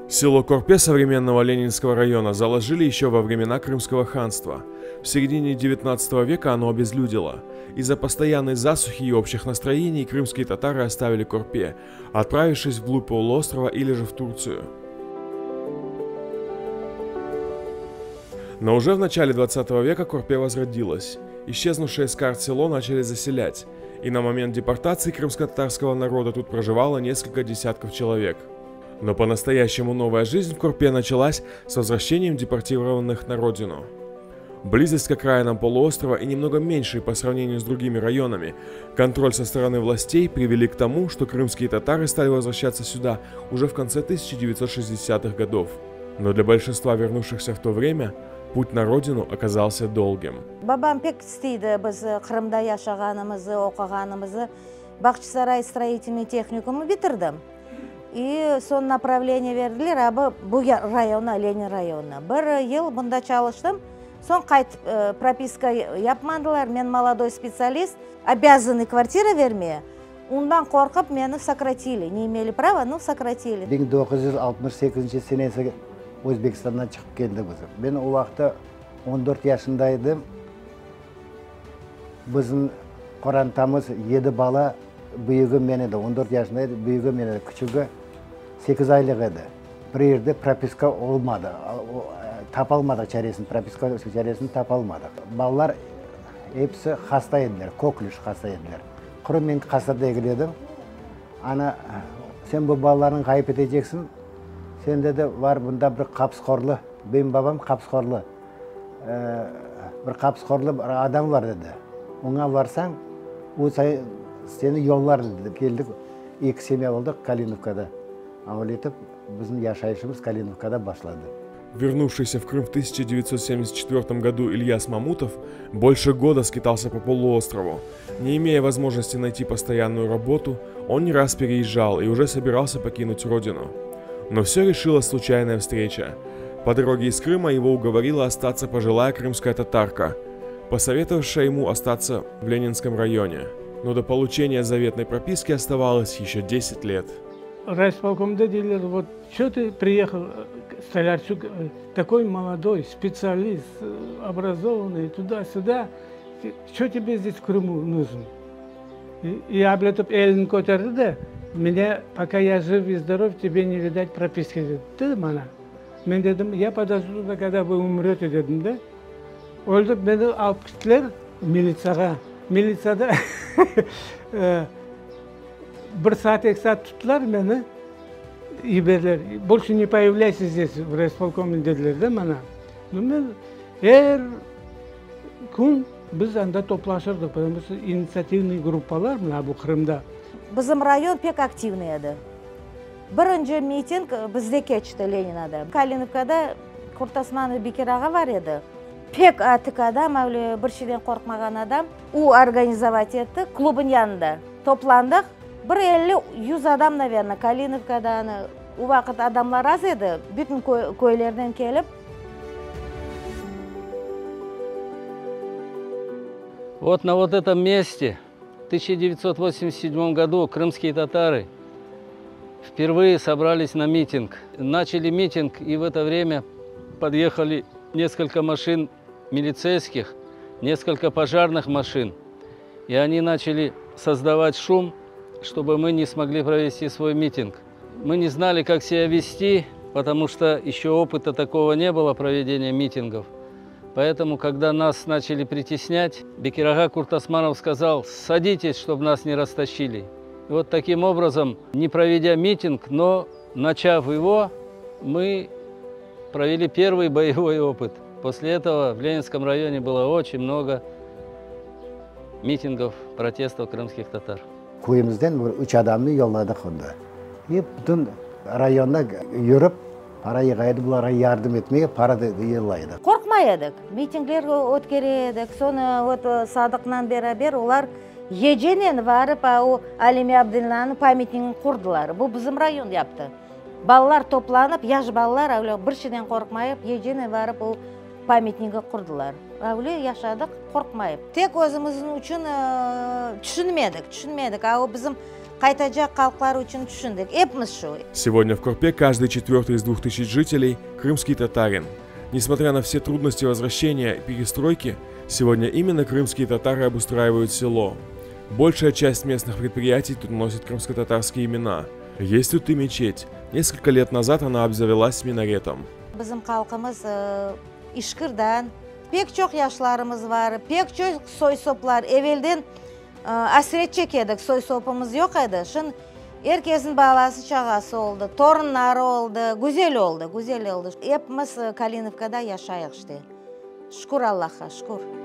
Село Корпе современного Ленинского района заложили еще во времена Крымского ханства. В середине 19 века оно обезлюдило. Из-за постоянной засухи и общих настроений крымские татары оставили Корпе, отправившись вглубь полуострова или же в Турцию. Но уже в начале 20 века Корпе возродилась. Исчезнувшее с карт село начали заселять, и на момент депортации крымско-татарского народа тут проживало несколько десятков человек. Но по-настоящему новая жизнь в Корпе началась с возвращением депортированных на родину. Близость к окраинам полуострова и немного меньший по сравнению с другими районами, контроль со стороны властей привели к тому, что крымские татары стали возвращаться сюда уже в конце 1960-х годов. Но для большинства вернувшихся в то время путь на родину оказался долгим. Babam pek isteydi biz Qırımda yaşağanımızı, oquğanımızı. Bağçasaray строительный техникумı bitirdim. И soñ направление berdiler, abi bu rayonına, Lenin rayonına. Bir yıl bunda çalıştım. Soñ qaytıp propiska yapmadılar. Men молодой специалист, обязаны квартира vermeye. Ondan qorqıp meni сократили. Не имели права, но сократили. 1968 senesi Özbekistandan çıqıp keldi biz. Men o vaqıtta 14 yaşında edim. Bizim qorantamız 7 bala, büyügi men edi, 14 yaşında edi, büyügi men edi, küçügi 8 aylıq edi. Bir yerde propiska olmadı, tapalmadıq çaresini, propiska çaresini tapalmadıq. Balalar episi hasta ediler, koklüş hasta ediler. Quru men hasta degil edim. Ana, sen bu balalarnı ğayıp eteceksiñ, sen dedi, var bunda bir qapısqorlı, benim babam qapısqorlı, bir qapısqorlı bir adam var dedi. Oña varsañ, o seni yollar dedi. Keldik, eki semya oldıq Kalinovkada. Öyle etip bizim yaşayışımız Kalinovkada başladı. Вернувшийся в Крым в 1974 году Ильяс Мамутов больше года скитался по полуострову. Не имея возможности найти постоянную работу, он не раз переезжал и уже собирался покинуть родину. Но все решила случайная встреча. По дороге из Крыма его уговорила остаться пожилая крымская татарка, посоветовавшая ему остаться в Ленинском районе. Но до получения заветной прописки оставалось еще 10 лет. Райисполкомда deyler, вот что ты приехал, Столярчук, такой молодой специалист, образованный, туда-сюда, что тебе здесь в Крыму нужен? И öyle etip elini köterdi de, меня, пока я жив и здоров, тебе не видать прописки, dedi maña. Men dedim, я подожду, когда вы умрете, dedim de. Öyle meni alıp kettiler militsiyağa. Militsiyada bir saat, eki saat tuttılar meni, yiberdiler. Больше не появляйся здесь, в райисполкоме dediler de maña. Men er kün biz anda toplaşırdıq, потому что инициативный gruppalar mına bu Qırımda. Bizim rayon pek aktivный edi. Birinci miting bizde keçti Leninada. Kalinovkada Kurtosmanov Bekir ağa bar edi. Pek atik adam, öyle bir şeyden qorqmağan adam. O organizовать etti, klubın yanında. Toplandıq. Bir 50-100 adam, наверное, Kalinovkadan. O vaqıt adamlar az edi. Bütün köylerden kelip. Вот на вот этом месте в 1987 году крымские татары впервые собрались на митинг. Начали митинг, и в это время подъехали несколько машин милицейских, несколько пожарных машин. И они начали создавать шум, чтобы мы не смогли провести свой митинг. Мы не знали, как себя вести, потому что еще опыта такого не было проведения митингов. Поэтому, когда нас начали притеснять, Бекир-ага Куртосманов сказал: садитесь, чтобы нас не растащили. И вот таким образом, не проведя митинг, но начав его, мы провели первый боевой опыт. После этого в Ленинском районе было очень много митингов, протестов крымских татар. Köyümizden bir üç adamnı yolladıq onda. И bütün rayonda yürip, para yığa edi, bularğa yardım etmege para da yollaydı. Qorqmay edik. Mitingler ötkere edik. Soñra вот Sadıqla beraber olar gecenen varıp, o Alime Abdullanıñ pamятнигin qurdılar. Bu bizim rayon yaptı. Balalar toplanıp, yaş balalar öyle bir şeyden qorqmayıp, gecenen varıp o pamятнigi qurdılar. Öyle yaşadıq, qorqmayıp. Tek özümizniñ içün tüşünmedik, tüşünmedik. A o bizim. Qaytacaq halqlar içün tüşündik. Epimiz şu. Сегодня в Корпе каждый четвертый из 2000 жителей – крымский татарин. Несмотря на все трудности возвращения и перестройки, сегодня именно крымские татары обустраивают село. Большая часть местных предприятий тут носит крымско-татарские имена. Есть тут и мечеть. Несколько лет назад она обзавелась минаретом. Bizim halqımız işkirden, pek çoq yaşlarımız bar, pek çoq soy-soplar. Evelden asret çekedik, soy-sopumız yoq edi. Şimdi er kesniñ balası çağası oldı, torunları oldı, güzel oldı, güzel oldı. Epimiz Kalinovkada yaşayıq işte. Şükür Allahqa, şükür.